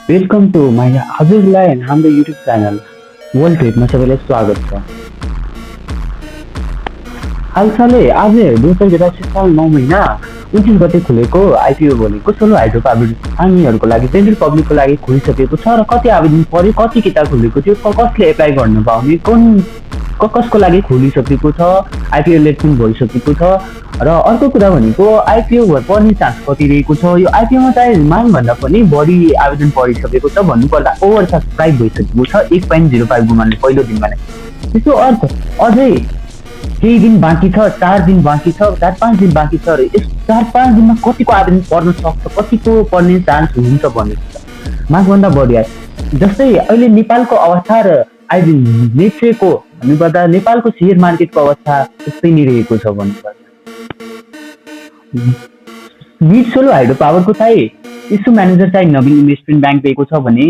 Welcome to my हजुरलाई हाम्रो YouTube channel world ट्रेडमा सबैलाई स्वागत छ। हालसालै आज 2082 साल 9 महिना 29 गते खुलेको आइपिओ भनेको सोलो हाइड्रो पावर फार्मिङहरूको लागि जेनरल पब्लिकको लागि खुलिसकेको छ र कति आवेदन पर्यो, कति किताब खुलेको थियो, कसले एप्लाई गर्न पाउने, कसको लागि खुलिसकेको छ, आइपिओ लेट पनि भइसकेको छ र अर्को कुरा भनेको आइपिओ पर्ने चान्स कति रहेको छ। यो आइपिओमा चाहिँ मागभन्दा पनि बढी आवेदन परिसकेको छ, भन्नुपर्दा ओभर सब्सक्राइब भइसकेको छ 1.05 गुमाले पहिलो दिनमा नै। त्यसको अर्थ अझै केही दिन बाँकी छ, 4 दिन बाँकी छ, 4-5 दिन बाँकी छ र यस 4-5 दिनमा कतिको आवेदन पर्न सक्छ, कतिको पर्ने चान्स हुन्छ भन्ने मागभन्दा बढी आयो। जस्तै अहिले नेपालको अवस्था र अहिले नेप्सेको भन्नुपर्दा नेपालको सेयर मार्केटको अवस्था त्यस्तै नै रहेको छ भन्नुपर्दा। मिड सोलो हाइड्रो पावरको चाहिँ इस्यु म्यानेजर चाहिँ नवीन इन्भेस्टमेन्ट ब्याङ्क दिएको छ भने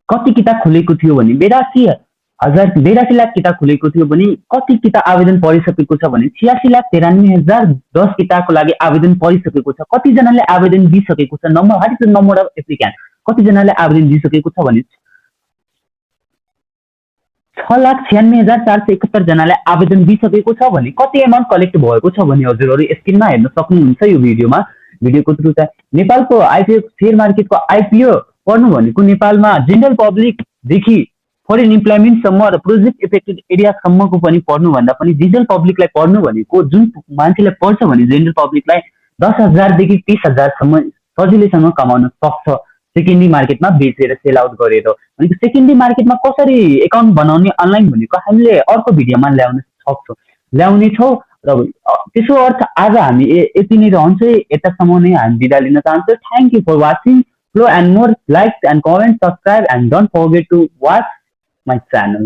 कति किताब खुलेको थियो भने 82 लाख किताब खुलेको थियो भने कति किताब आवेदन परिसकेको छ भने 86,93,010 किताबको लागि आवेदन परिसकेको छ। कतिजनाले आवेदन दिइसकेको छ, what is the number of applicant, कतिजनाले आवेदन दिइसकेको छ भने 6,96,471 जनाले आवेदन दिइसकेको छ भने कति एमाउन्ट कलेक्ट भएको छ भने हजुरहरू स्क्रिनमा हेर्न सक्नुहुन्छ। यो भिडियोको थ्रु चाहिँ नेपालको आइपिओ सेयर मार्केटको आइपिओ पढ्नु भनेको नेपालमा जेनरल पब्लिकदेखि फरेन इम्प्लोइमेन्टसम्म र प्रोजेक्ट इफेक्टेड एरियासम्मको पनि पढ्नुभन्दा पनि जेनरल पब्लिकलाई पढ्नु भनेको जुन मान्छेलाई पढ्छ भने जेनरल पब्लिकलाई 10,000 देखि 30,000सम्म सजिलैसँग कमाउन सक्छ सेकेन्डरी मार्केटमा बेचेर सेल आउट गरेर। भनेको सेकेन्डरी मार्केटमा कसरी एकाउन्ट बनाउने अनलाइन भनेको हामीले अर्को भिडियोमा ल्याउनेछौँ र त्यसो अर्थ आज हामी यति नै रहन्छ। यतासम्म नै हामी बिदा लिन चाहन्छौँ। Thank you for watching. Flow and more, like and comment, subscribe, and don't forget to watch my channel.